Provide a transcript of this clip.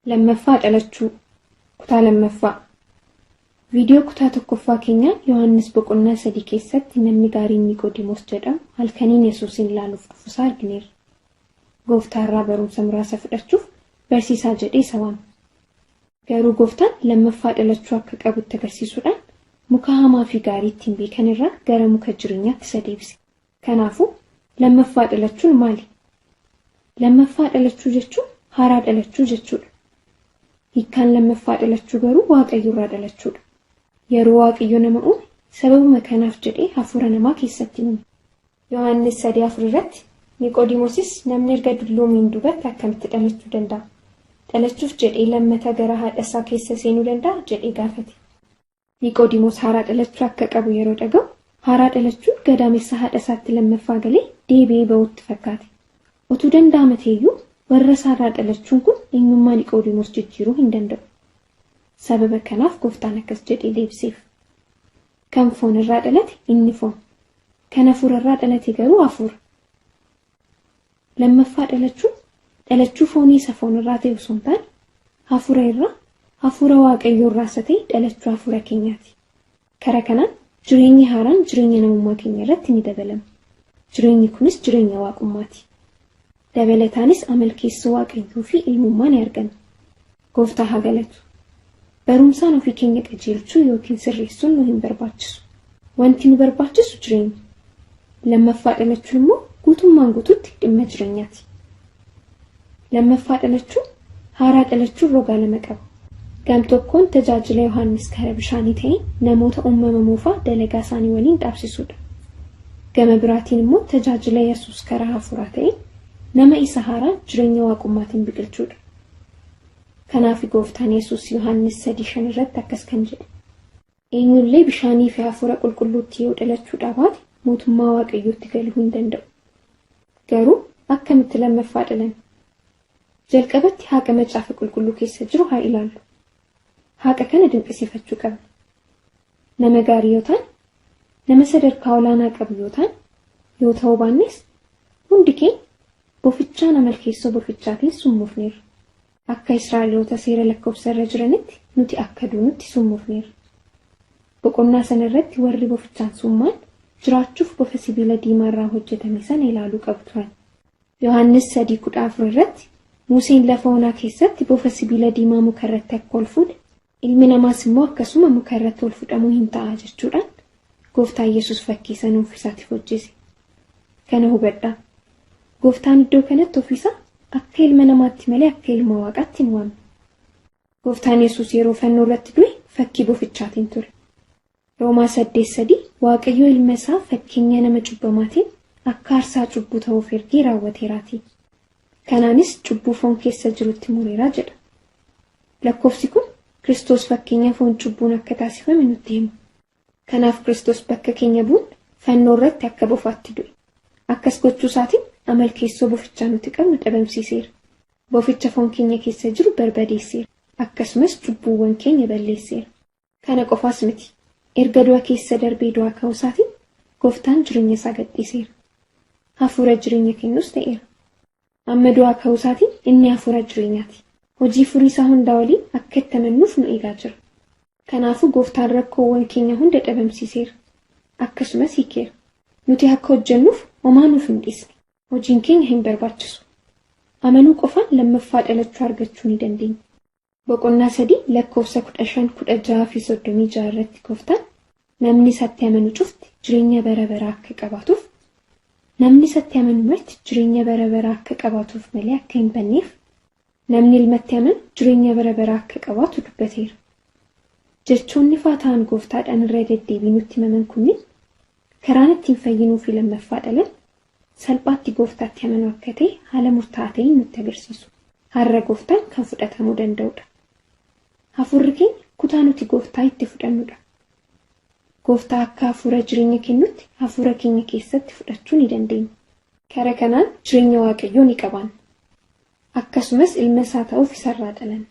Lammaffaa dhalachuu kutaa lammaffaa. Viidiyoo kutaa tokkoffaa keenyaan Yohaannis boqonnaa 3 keessatti namni gaariin Niqoodimoos jedhamu halkaniin Yesuusin ilaaluuf dhufuusaa argineerra. Gooftaa irraa barumsa muraasa fudhachuuf barsiisaa jedhee isa waame. Garuu gooftaan lammaffaa dhalachuu akka qabutti agarsiisuudhaan muka hamaa fi gaarii ittiin beekan irraa gara muka jireenyaatti isa deebise. Kanaafuu lammaffaa dhalachuun maali? Lammaffaa dhalachuu jechuun haaraa dhalachuu jechuudha. Hiikkaan lammaffaa dhalachuu garuu Waaqayyo irraa dhalachuudha. Yeroo Waaqayyo nama uume sababuma kanaaf jedhee hafuura namaa keessatti uume. Yohaannis 3:4 irratti Niqoodimoosis namni erga dulloomiin duubatti akkamitti dhalachuu danda'a? Dhalachuuf jedhee lammata gara haadha isaa keessa seenuu danda'a jedhee gaafate. Niqoodimoos haaraa dhalachuu akka qabu yeroo dhaga'u haaraa dhalachuun gadaamessa haadha isaatti lammaffaa galee deebi'ee ba'utti fakkaate. Otuu danda'ama ta'eyyuu warra isaarraa dhalachuun kun eenyummaa Niqoodimoos jijjiiruu hin danda'u. Sababa kanaaf gooftaan akkas jedhee deebiseef. Kan foon irraa dhalate inni foon. Kan hafuura irraa dhalate garuu hafuura. Lammaffaa dhalachuun dhalachuu foonii isa foon irraa ta'e osoo hin taane hafuura irraa hafuura Waaqayyoo irraa isa ta'e dhalachuu hafuura keenyaati. Kara kanaan jireenyi haaraan jireenya namummaa keenya irratti ni dabalama. Jireenyi kunis jireenya waaqummaati. Dabalataanis amalkeessoo Waaqayyoo fi ilmummaa ni arganna. Gooftaa haa galatu. Barumsaan ofii keenya qajeelchuu yookiin sirreessuun nu hin barbaachisu. Wanti nu barbaachisu jireenya. Lammaffaa dhalachuun immoo guutummaan guututti dhimma jireenyaati. Lammaffaa dhalachuun haaraa dhalachuun rogaa lama qaba. Gam tokkoon tajaajila Yohaannis kara bishaanii ta'een namoota uumama moofaa dalagaa isaanii waliin dhaabsisuudha. Gama biraatiin immoo tajaajila Yesuus karaa hafuuraa ta'een nama isa haaraa jireenya waaqummaatiin biqilchuudha. Kanaaf gooftaan Yesuus Yohaannis 3:5 irratti akkas kan jedhe. Eenyullee bishaanii fi hafuura qulqulluutti yoo dhalachuu dhaabaate mootummaa Waaqayyootti galuu hin danda'u. Garuu akkamitti lammaffaa dhalanna? Jalqabatti haqa macaafa qulqulluu keessa jiru haa ilaallu. Haqa kana dinqisiifachuu qabna. Nama gaarii yoo taane, nama sadarkaa olaanaa qabu yoo taane, yoo ta'uu baannes hundi keenya bofichaan amalkeessoo bofichaatiin summuufneerra. Akka Israa'eloota seera lakkoofsa irra jiranitti nuti akka duunutti summuufneerra. Boqonnaa sana irratti warri bofichaan summaan jiraachuuf bofa sibiila diimaa irraa hojjetame sana ilaaluu qabu turan. Yohaannis 3:14 irratti Museen lafa onaa keessatti bofa sibiila diimaa muka irratti akka ol fuudhe, ilmi namaas immoo akkasuma muka irratti ol fudhamuu hin ta'a jechuudhaan gooftaan Yesuus fakkii sana ofiisaatiif hojjese. Kana hubadhaa. Gooftaan iddoo kanatti ofiisaa akka ilma namaatti malee akka ilma waaqaatti hin waamne. Gooftaan Yesuus yeroo fannoo irratti du'e fakkii bofichaatiin ture. Roomaa 8:3 Waaqayyo ilma isaa fakkeenya nama cubbamaatiin akka aarsaa cubbuu ta'uuf ergee raawwateeraatii. Kanaanis cubbuu foon keessa jirutti mureeraa jedha. Lakkoofsi kun Kiristoos fakkeenya foon cubbuun akka taasifame nutti hima. Kanaaf Kiristoos bakka keenya bu'uun fannoo irratti akka bofaatti du'e. Akkas gochuu isaatiin amalkeessoo bofichaa nuti qabnu dhabamsiiseera. Boficha foon keenya keessa jiru barbadeesseera. Akkasumas cubbuuwwan keenya balleesseera. Kana qofaas miti. Erga du'a keessa darbee du'aa ka'uu isaatiin gooftaan jireenya isaa gadhiiseera. Hafuura jireenya kennus ta'eera. Amma du'aa ka'uu isaatiin inni hafuura jireenyaati. Hojii furii isaa hundaa waliin akka itti amannuuf nu eegaa jira. Kanaafuu gooftaan rakkoowwan keenya hunda dhabamsiiseera. Akkasumas hiikeera. Nuti akka hojjennuuf homaa nuuf hin dhiisne. Hojiin keenya hin barbaachisu. Amanuu qofaan lammaffaa dhalachuu argachuu ni dandeenya. Boqonnaa 3 lakkoofsa 15, 16 fi 36 irratti gooftaan namni isatti amanu cufti jireenya bara baraa akka qabaatuuf namni isatti amanu marti jireenya bara baraa akka qabaatuuf malee akka hin banneef namni ilmatti amanu jireenya bara baraa akka qabaatu dubbateera. Jechoonni faa ta'an gooftaadhaan irra deddeebii nutti himaman kunniin karaan ittiin fayyinuu fi lammaffaa dhalan salphaatti gooftaatti amanuu akka ta'e haala murtaa'aa ta'een nutti agarsiisu. Har'a gooftaan kan fudhatamuu danda'udha. Hafuurri keenya kutaa nuti gooftaa itti fudhannudha. Gooftaa akka hafuura jireenya kennutti hafuura keenya keessatti fudhachuu ni dandeenya. Kara kanaan jireenya Waaqayyoo ni qabaanna. Akkasumas ilma isaa ta'uuf isarraa dhalanna.